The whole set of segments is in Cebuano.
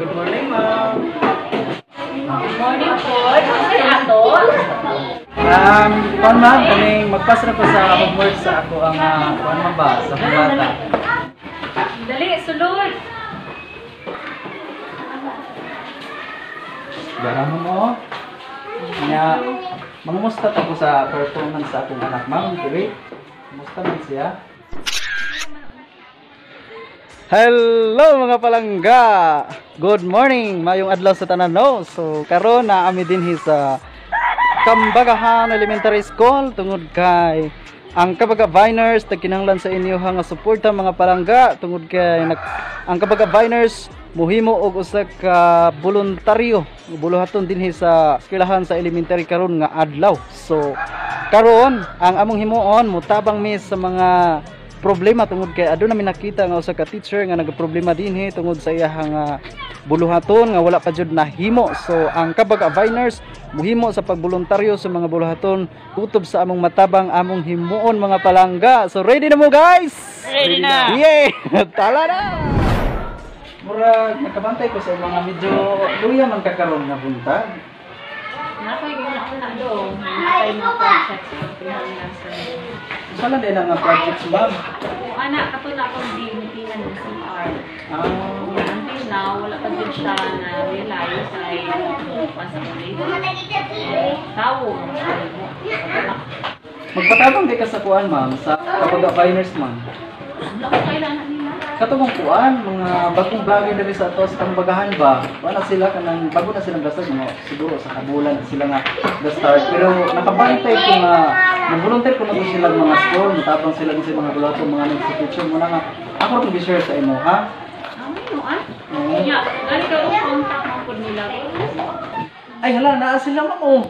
Good morning, ma'am. Good morning po. Kasi ato. Kuan ma'am, kaming magpasra ko sa homework sa ako ang kuan ma'am ba, sa akong bata. Dali, sulod. Gara mo. Nya, mangumusta ta ko sa performance sa akong anak, ma'am, dili. Kumusta man siya? Hello mga palangga. Good morning, mayong adlaw sa tanan, no. So karon na ami dinhi sa Kambagahan Elementary School tungod kay ang Kabaga Viners tagkinahanglan sa inyo nga suporta mga palangga tungod kay ang Kabaga Viners muhimo og usa ka voluntaryo buluhaton dinhi sa eskwelahan sa elementary karon nga adlaw. So karon ang among himuon, mutabang mi sa mga problema tungod kay aduna mi nakita nga usa ka teacher nga nagaproblema dinhi tungod sa iyahang buluhaton nga wala pa jud nahimo. So ang Kabaga Viners muhimo sa pagboluntaryo sa mga buluhaton kutob sa among matabang among himuon mga palangga. So ready na mo guys? Ready na. Yay! Tala na. Murag nakabantay ko sa mga medyo luya man kakaron nga buntag. Nakoy gina una do. Natay mga projects pag sa. Sala din ang projects, ma'am? O ana kato na akong di meetingan ng CR. Ah, Until now wala pa jud siya na realize ay kuan sa ulit. Tawo mo. Magpatabang di ka sa kuan, ma'am, sa Kabaga Viners, ma'am. Wala ko kailangan nila. Kato mong kuan, mga bagong vlogger diri sa ato sa Kambagahan ba? Wala sila kanang bago na silang gastart, mga siguro sa kabulan na sila nga the start. Pero nakabantay ko nga nag-volunteer ko na ko sila mga school, mutabang sila din sa mga bulato, mga nag-future mo na nga. Ako rin i-share sa imo, ha? Amo no ah. Oo. Nya, gani ka og contact mo pud nila. Ay hala, naa sila ma'am oh.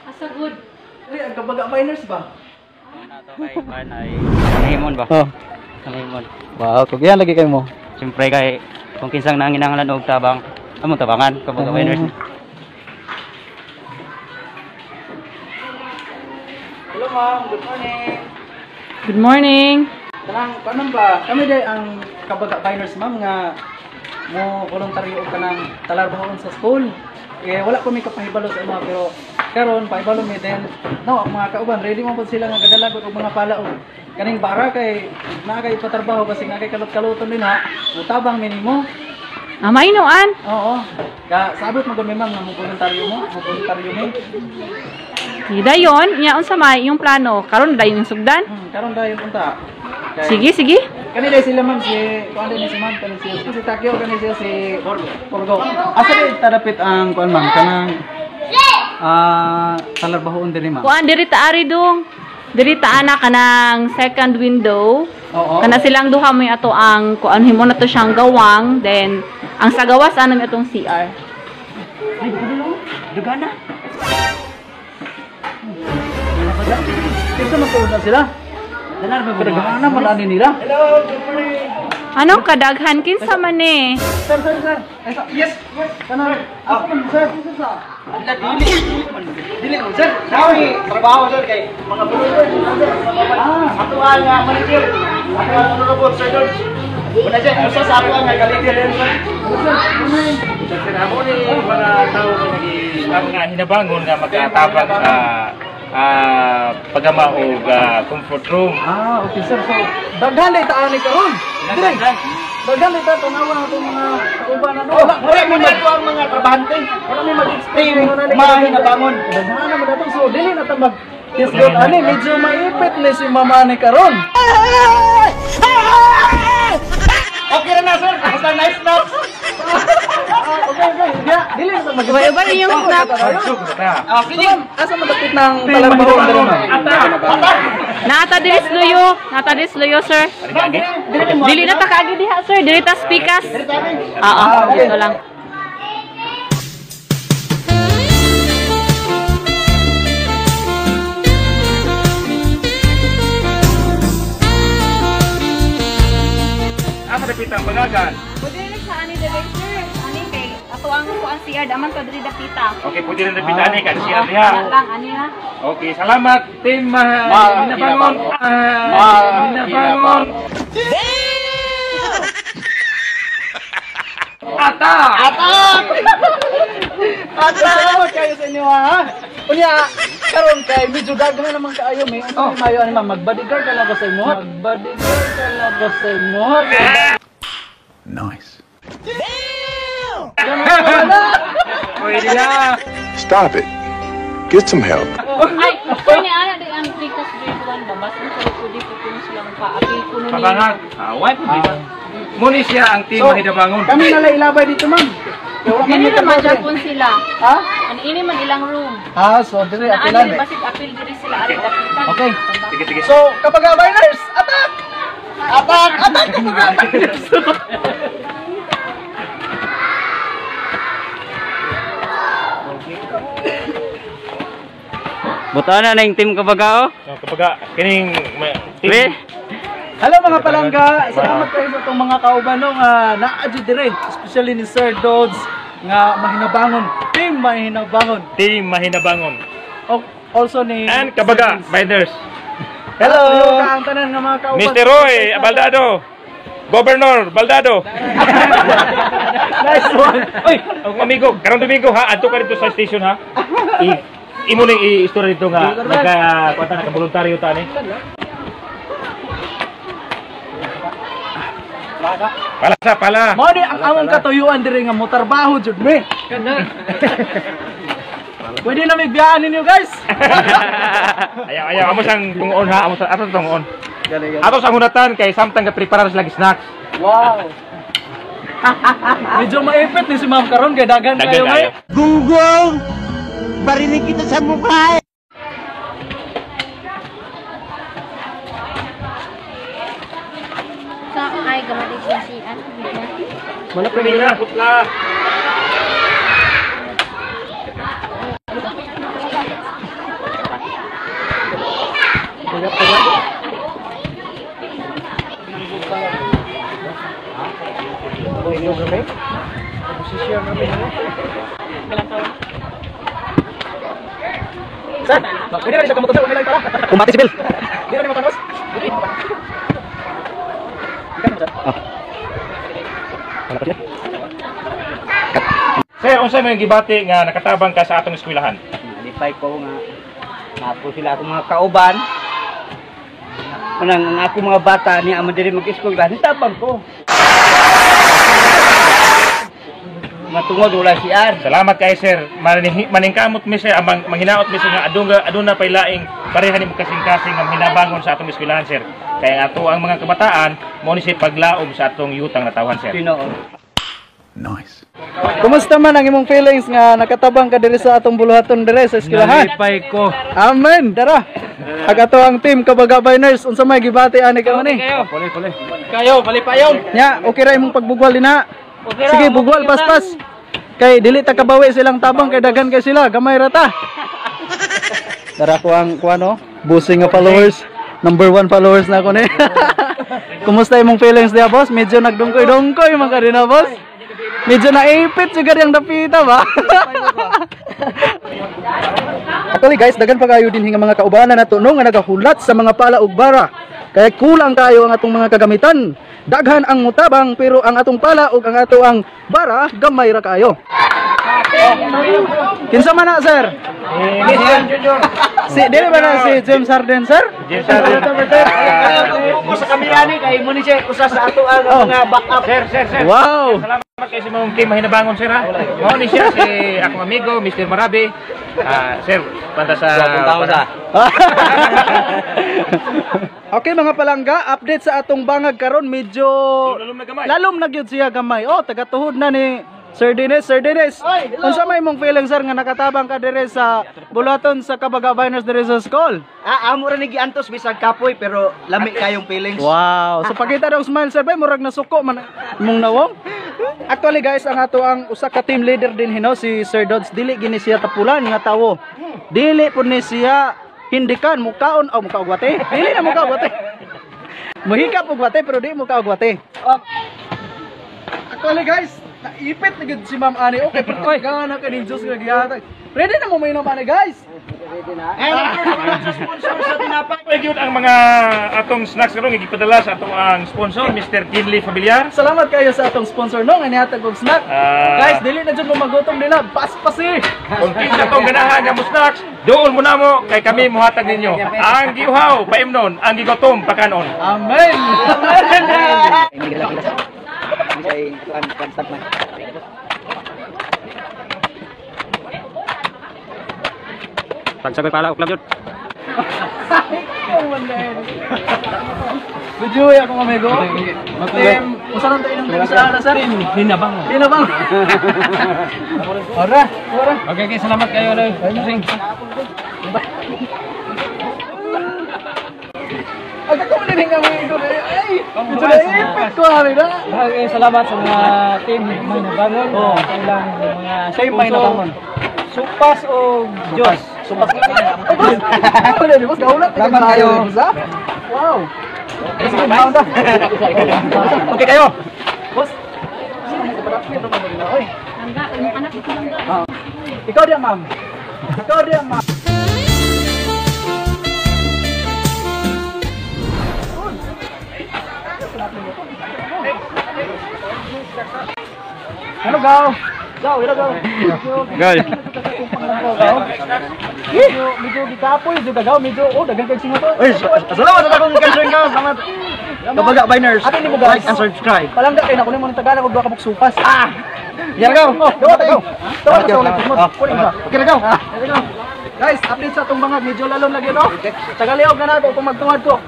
Asa good. Ay, ang Kabaga Viners ba? Ato kay kuan ay nahimon ba? Oh. Nahimon. Wow, kung yan lagi kayo mo. Siyempre kay kung kinsang nanginahanglan og tabang, among tabangan Kabaga Viners. Hello ma'am, good morning. Good morning. Kanang kanon ba? Kami day ang Kabaga Viners ma'am nga mo voluntaryo og kanang talarbahon sa school. Eh wala ko mi kapahibalo sa imo pero karon pahibalo mi then no ang mga kauban ready man pud sila nga gadalagot og mga pala og kaning bara kay naa kay patrabaho kasi naa kay kalot-kaluton din ha. Mutabang mi nimo. Ah, mainuan. Oo. Ka sabot mo gud mi ma'am nga mo voluntaryo mo, mo voluntaryo mi. Dayon, nya unsa may yung plano? Karon dayon yung sugdan? Karon dayon unta. Kay- Sige, sige. Kani dai sila ma'am si kuan din si ma'am kani siya si Takyo kani siya si Porgo. Asa di tadapit ang kuan ma'am kanang talarbahoon dinhi ma'am. Kuan diri ta ari dong. Diri ta ana kanang second window. Oo. Kana silang duha may ato ang kuan himo na to siyang gawang, then ang sa gawas ana may atong CR. Ay, dugana. Kinsa man tuod na sila? Danar ba Kadaghanan man ani nila. Hello, good morning. Anong kadaghan kinsa man ni? Sir, sir, sir. Ay, sir. Yes, yes. Kana. Asa man sir? Sa. Dili, dili mo sir. Nawi trabaho sir kay mga volunteer sir. Ah, Ato ang manager, ato ang honorable Sir George. Una sir, usa sa ato ang ka-leader sir. Sir, amo ni mga tao nga mga hinabangon nga makatabang sa pagama og comfort room. Ah, okay sir. So, daghan day ta ani karon. Dire. Daghan day ta tanawa atong mga kauban na Wala, wala mo na ato ang mga trabahante. Wala may mag-explain Mga hinabangon. Daghan na man ato. So, dili na ta mag Yes, ani medyo maipit ni si mama ni karon. Okay ra na sir, basta nice snacks. Okay, okay. Ya, dili na ta mag Ubay-ubay inyong snacks. Ah, sige. Asa madapit ng talarbahoon diri ma'am? Naata diri sluyo, naata diri sluyo sir. Dili na ta kaagi diha sir, dili ta speakers. Oo, Ah, okay. dito lang. Asa dapit ang bagagan? Pwede rin siya ani diri sir. Ani kay ato ang kuan CR daman to diri dapita. Okay, pwede rin dapit ani kan siya diha. Ana lang ani ha. Okay, salamat team hinabangon. Hinabangon. Attack! Attack! Salamat kayo sa inyo ha. Unya, karon kay medyo daghan naman kaayo may. Oh, mayo ani ma'am, mag-bodyguard ka lang ko sa imo. Mag-bodyguard ka lang ko sa imo. Nice. Pwede na. Stop it. Get some help. Ay, pwede ana di ang Pikas grade 1 ba? Basta sa pwede ko kuno silang paapil kuno ni. Pabangan. Ah, why problema? Muni siya ang team So, Mahinabangon. Kami na lang ilabay dito, ma'am. Kaya wala man Dili may naman trabaho, eh. Japon sila. Ha? An ini man ilang room. Ah, so dire Na apilan. ani basit apil diri sila ari dapitan. Okay. Sige, sige. So, kapag Biners, attack! Attack! Attack kapag Biners! Buta na na yung team Kabagao. So, kapag kining team Pre, Hello mga palangga! Salamat kayo sa itong mga kaubanong naa jud dire, especially ni Sir Dodds nga mahinabangon, team mahinabangon. Team Mahinabangon. O, also ni And Kabaga Binders. Hello! Ang tanan nga mga kauban. Mr. Roy Baldado. Governor Baldado. Nice one! Oy, ang amigo, karong Domingo ha, adto ka dito sa station ha. I imo ning i-istorya dito nga nagka kuan ta nakaboluntaryo ta ni. Pala sa pala. Mao ni ang among katuyuan dire nga motarbaho jud me. Pwede na may biyaan ninyo guys. Ayaw ayaw amo sang tungoon ha, amo sa ato tungoon. Ato sa hunatan kay samtang ga-prepare sila og snacks. Wow. Medyo maipit ni si Ma'am karon kay daghan Daghan kayo may. kayo. Gunggong! Barinig kita sa mukha eh! Sa ay gamay siya si ano. Wala pa nila putla. Sir, pwede na rin siya kamutan sir, okay lang pala. Kumati si Bill. Hindi na rin mapanos. Wala pa sila. Sir, unsay may gibati nga nakatabang ka sa atong eskwelahan? Nalipay ko nga. Napo sila akong mga kauban. Unang ang ako mga bata niya amo diri mag-eskwela, nitabang ko. Matungod wala siyan. Salamat kay sir. Maningkamot mi sir, amang manghinaot mi sir nga adunga aduna pay laing pareha nimo kasing-kasing nga hinabangon sa atong eskwelahan sir. Kaya nga ato ang mga kabataan mo ni siya paglaom sa atong yutang natawhan sir. Tinuod. Nice. Kumusta man ang imong feelings nga nakatabang ka diri sa atong buluhaton diri sa eskwelahan? Nalipay ko. Amen. Dara. Ag ato ang team Kabaga Biners unsa may gibati ani ka man ni? Puli, puli. Kayo, palipayon! Nya, okay ra imong pagbugwal dinha. Sige, bugwal paspas. Kay dili ta kabawi silang tabang kay daghan kay sila, gamay ra ta. Dara ko ang kuano, busing nga followers. Number 1 followers na ako ni. Kumusta imong feelings diha, boss? Medyo nagdungkoy-dungkoy man ka din, boss. Medyo naipit siguro yung dapita ba? Actually guys, daghan pa kayo din nga mga kaubanan nato no nga nagahulat sa mga pala ug bara. Kaya kulang kayo ang atong mga kagamitan. Daghan ang mutabang pero ang atong pala ug ang ato ang bara gamay ra kayo. Kinsa man na sir? Mr. Junior. Si dili ba na si James Harden sir? James Harden. Ko sa kamera ni kay mo ni siya usa sa ato ang mga backup. Sir, sir, sir. Wow. Salamat kay sa mong team Mahinabangon sir ha. Mao ni siya si akong amigo Mr. Marabi. Ah, sir, panta sa Okay mga palangga, update sa atong bangag karon medyo Lalom na gamay. Lalom na gyud siya gamay. Oh, taga-tuhod na ni Sir Dennis. Sir Dennis, unsa may imong feeling sir nga nakatabang ka dire sa bulaton sa Kabaga Biners dire sa school? Ah, amo ra ni giantos bisag kapoy pero lami kayong feelings. Wow. So pakita daw smile sir bay murag nasuko man imong nawong. Actually guys, ang ato ang usa ka team leader din hino si Sir Dodds dili gini siya tapulan nga tawo. Dili pud ni siya hindikan mukaon o mukaog wate. Dili na mukaog wate. Muhikap og wate pero di mukaog wate. Actually guys, Naipit na gud si Ma'am Ani. Okay, pero gana ka ni Diyos nga gihatag. Ready na mo mainom ani, guys? Sponsor sa tinapay. Pwede yun ang mga atong snacks karon nga gipadala sa atong ang sponsor Mr. Kinley Familiar. Salamat kayo sa atong sponsor no nga nihatag og snack. Ah. Guys, dili na jud mo magutom nila. Paspasi. Kung kinsa tong ganahan nga mo snacks, dool mo namo kay kami muhatag ninyo. Ang giuhaw paimnon, ang gigutom pakanon. Amen. Pagsabay pala uklab yun. Ikaw man na yun. Video ya akong amigo. Team, usa lang tayo ng team sa ala, sir? Hinabang. Hinabang. Ora, ora. Okay, okay, salamat kayo. Ay, ako man din ang amigo. Ay, medyo naipit ko ani na. Okay, salamat sa mga team may nabangon. Oo. Sa ilang mga Siya yung may nabangon. Supas o Diyos. Supas. Ay, boss. Wala, di boss. Gaulat. Salamat kayo. Boss, ah. Wow. Okay kayo. Boss. Ikaw diyan, ma'am. Ikaw diyan, ma'am. Ano gaw? Gaw, ila gaw. Gaw. Gaw. Medyo medyo gikapoy jud gaw, medyo oh daghan kay singato. Uy, salamat sa akong concern ka. Salamat. Kabaga Biners. Atin nimo, guys. Like and subscribe. Palangga kay na kunin mo ni Tagalog og duha ka supas. Ah. Yan gaw. Oh, gawa tayo. Tawa na sa ulit mo. Kunin ba? Okay na gaw. Guys, update sa atong bangag, medyo lalom lagi no. Tagaliog na nako kung magtungad ko.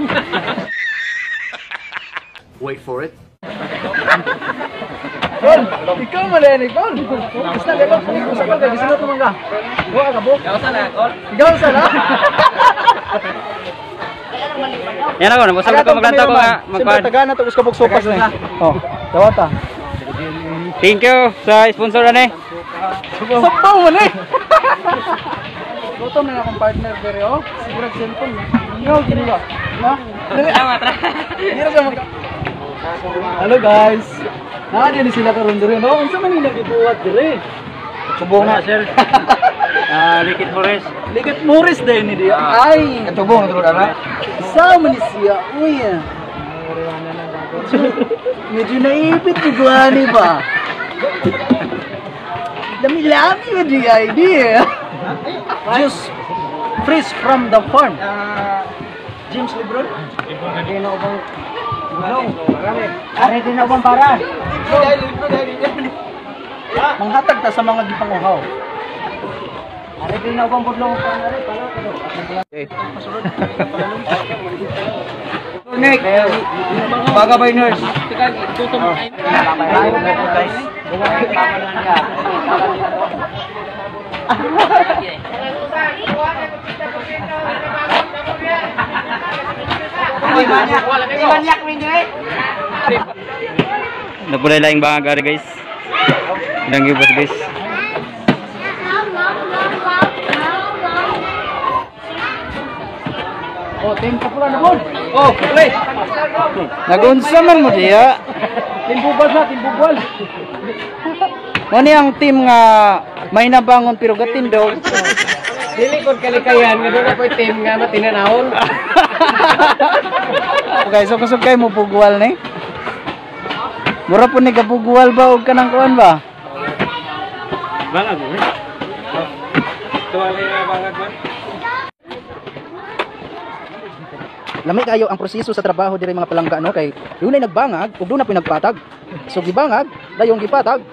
Wait for it. Kol, ikaw man eh, Kol. Basta kay Kol, sa Kol kay gisingot mo ka. Wa ka bo. Gaw sa na, Kol. Gaw sa na. Yan ako, nabusog ko maglanta ko nga. Siyempre Magkuhan. taga na to gusto kong sopas na. Oh, dawata. Thank you sa sponsor ani. Sabaw man eh. Gutom na akong partner dere oh. Siguro cellphone. Yo, gini ba? Ha? Dili Dili sa mag. Hello guys. Naa din sila karon dere no. Unsa man nila gibuhat dere? Subong na sir. Likit Morris. Likit Morris din ni diya. Ay, Katubong tulad ana. sa man ni siya. Uy. Medyo naipit ni Guani ba? Dami-lami na di idea. Juice fresh from the farm. James Lebron. Ready na ubang para. Manghatag ta sa mga gipanguhaw. Ready na ubang budlong para para. Nick, Baga Biners. Napulay laing bangag ari guys. Ilang gibas guys. Oh, team kapula na bon. Oh, play. Nagunsa man mo diya. Team bubal na, team bubal. Mo ni ang team nga may nabangon pero gatindog. Dili kon kalikayan nga doon ako'y team nga matinanahon. Okay, so kusog kay mo pugwal ni. Mura po ni kapugwal ba og kanang kuan ba? Bangag mo. Tuwalay nga bangag man. Lami kayo ang proseso sa trabaho diri mga palangga no kay dunay nagbangag ug dunay po'y nagpatag. So gibangag, dayong gipatag.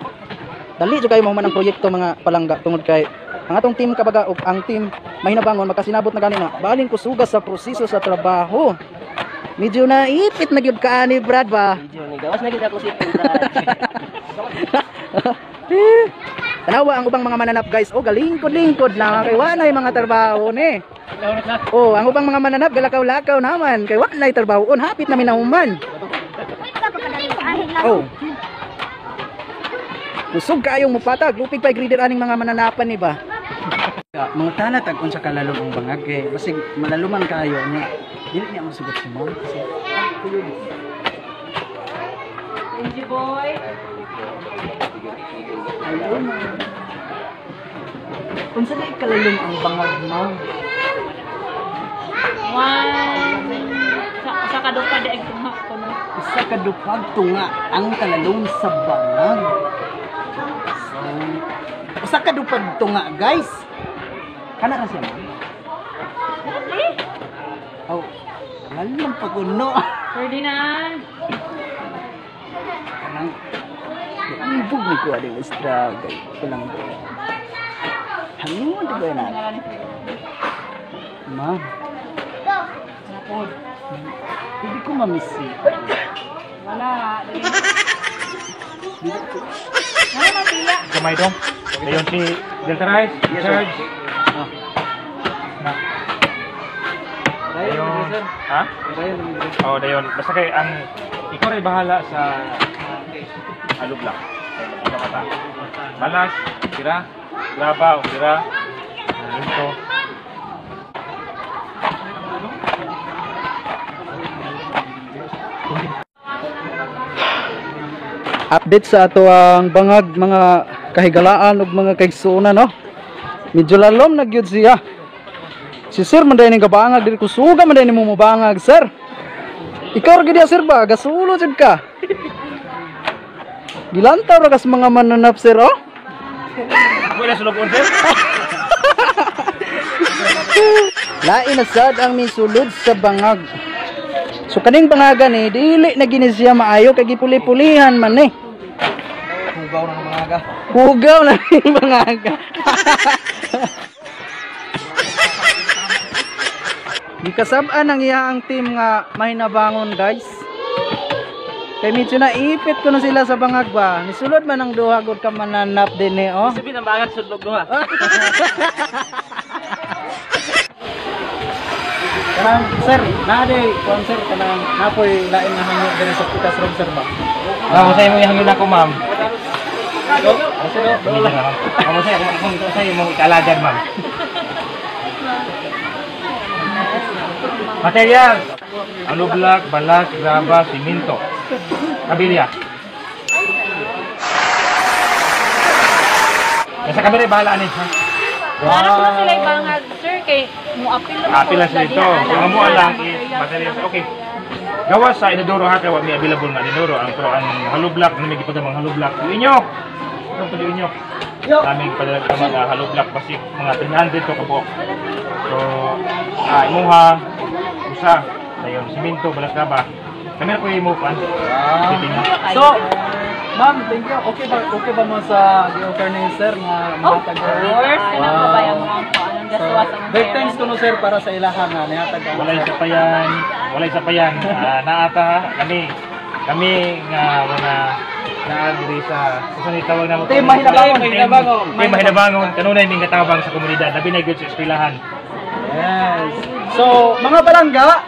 Dali jud kayo mahuman ang proyekto mga palangga tungod kay ang atong team kabaga ug ang team mahinabangon magkasinabot na gani na balin kusuga sa proseso sa trabaho. Medyo naipit na gyud ka ani Brad ba? Medyo ni gawas na gid ako si Brad. Tanawa ang ubang mga mananap guys. Oh, galingkod-lingkod lang kay wa nay mga trabaho ni. Oh, ang ubang mga mananap galakaw-lakaw naman kay wa nay trabaho. On hapit na minahuman. Oh. Kusog kaayong mupatag, lupig pa grader aning mga mananapan ni ba? Mga tanat ag unsa kalalom ang bangag kay basig malaluman kayo niya. Dili niya masugot si ma'am kasi Benji boy. Ayun. Unsa di kalalom ang bangag, ma'am? One sa kadupa di ay tunga ko no. Usa ka dupag tunga ang kalalom sa bangag. So, usa ka dupag tunga, guys. Kana ra siya, ma'am? Oh, lalom pa kuno. Ferdinand. Kanang ibog ni ko ading struggle. Kulang ko. Hangun di ba na? Ma'am. Hindi ko mamisi. Wala. Wala man pila. Kamay dong. Dayon si Delta Rice, Charge. Ah. Na. Dayon, Dayon. Ha? Dayon. Oh, dayon. Basta kay ang ikaw rin bahala sa alublak. Kay mag-ano ka ta. Balas, tira, graba, o tira, minto. Update sa ato ang bangag, mga kahigalaan ug mga kaigsuonan, no. Medyo lalom na gyud siya. Si sir man ning kabangag diri, kusuga man nimo mobangag, sir. Ikaw ra gyud sir ba, gasulo jud ka. Gilantaw ra kas mga mananap, sir, oh. Wala sulog sir. Lain na sad ang misulod sa bangag. So kaning bangagan ni dili na gini siya maayo kay gipuli-pulihan man ni. Hugaw na ng mga ga. Hugaw na ning bangaga. Gikasab-an ang iyang team nga mahinabangon, guys. Kay medyo naipit ko na sila sa bangag ba. Nisulod man ang duha gud ka mananap din eh, oh. Sabi ng bangag sudlog duha. Kanang sir, naa day kuan sir, kanang napoy lain nga hangyo diri sa Pikas Room, sir ba. Ah, kung sa imo ihangyo na ako, ma'am. Ako sa kung sa imo ikalagan, ma'am. Material. Alublak, balas, graba, siminto. Kabilya. Nasa kamera bahala ani, ha? Wala ko na sila ibangag, sir, kay mo-apil lang Apil lang sila dito. Kung amo lang is materials. Okay. Gawas sa inodoro ha, kay wa may available nga inodoro ang pero ang hollow block na may gipadala mga hollow block. Yung inyo. Itong tuloy inyo. Daming padala ka mga hollow block basic mga 300 to kabuok. So, imuha usa dayon simento balas ka ba. Kami ra ko imo pan. So, ma'am, thank you. Okay ba mo sa gi-offer ni sir nga Of mahatag? course, kanang babay ang mga anong gaswa sa mga Big thanks kuno sir para sa ilaha nga nihatag ang Walay sa payan, walay sa payan. Naata kami kami nga mga naa diri sa usa ni tawag namo Team Mahinabangon. Team Mahinabangon kanunay ming katabang sa komunidad labi na gyud sa eskwelahan. Yes. So, mga palangga,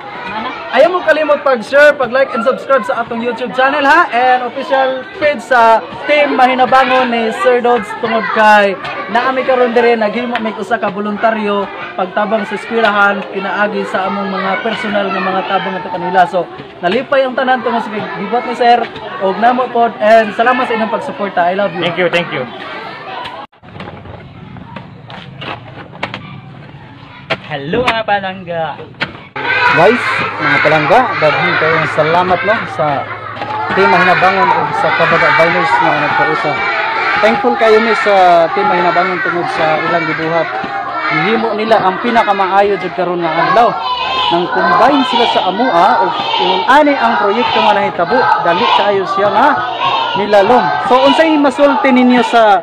ayaw mo kalimot pag-share, pag-like, and subscribe sa atong YouTube channel ha, and official page sa Team Mahinabangon ni Sir Dodds tungod kay naami karon diri naghimo mig usa ka voluntaryo pagtabang sa eskwelahan pinaagi sa among mga personal nga mga tabang ato kanila. So, nalipay ang tanan tungod sa gibuhat ni Sir og namo pod, and salamat sa inyong pagsuporta. I love you. Thank you, thank you. Hello mga palangga. Guys, mga palangga, daghan kayong salamat no sa Team Mahinabangon ug sa Kabaga Viners nga nagkausa. Thankful kayo mi sa Team Mahinabangon tungod sa ilang gibuhat. Gihimo nila ang pinakamaayo jud karon nga adlaw. Nang combine sila sa amua ug ingon ani ang proyekto nga nahitabo, dali kaayo siya nga nilalom. So unsay masulti ninyo sa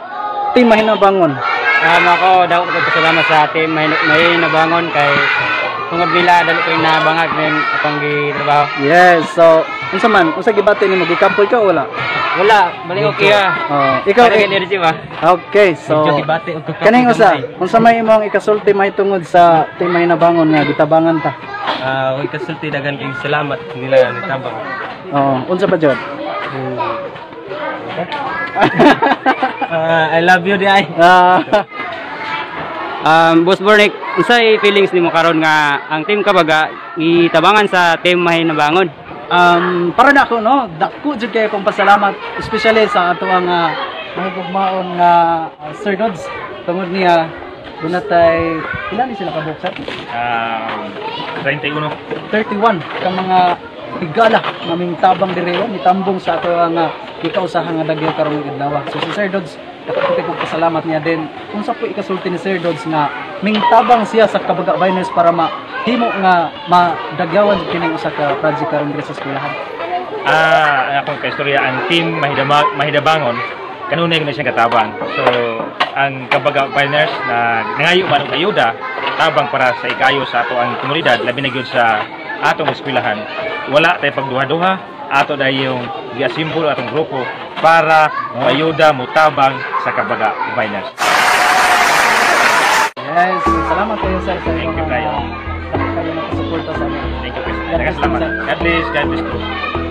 Team Mahinabangon? Ako daw ko pasalamat sa Team Mahinabangon kay tungod nila dali ko nabangag ning akong gitrabaho. Yes, so unsa man, unsa gibati nimo, gikampoy ka o wala? Wala, balik okay ah. Oh, ikaw Para energy ba? Okay, so kaning usa, unsa may imong ikasulti mahitungod sa Team Mahinabangon nga gitabangan ta? Ah, ikasulti daghan kay salamat nila nitabang. Oo, unsa pa jud? I love you di ay. Boss Bornik, unsay feelings nimo karon nga ang Team Kabaga gitabangan sa Team Mahinabangon? Para na ako no, dako jud kay akong pasalamat especially sa ato ang mahigugmaon nga Sir Dodds. Tungod niya duna tay pila ni sila ka buok, sir? 31. 31 ka mga higala naming tabang dire mitambong sa ato ang gikausahan nga dagyo karong adlaw. So si Sir Dodds, dapat ko pasalamat niya din. Unsa po ikasulti ni Sir Dodds nga mingtabang siya sa Kabaga Biners para mahimo nga madagyawan kining usa ka project karon diri sa eskwelahan? Ang akong kaistorya, ang team Mahidabangon, kanunay na siyang katabang. So, ang Kabaga Pioneers na nangayo man og ayuda, tabang para sa ikayo sa ato ang komunidad, labi na gyud sa atong eskwelahan. Wala tay pagduha-duha, ato dayong giasimbol atong grupo para ayuda mutabang sa Kabaga Pioneers. Yes, salamat kayo, sir, sa Thank you inyong kayo. Kayo nakasuporta sa amin. Thank you, President. God bless. God bless, God bless.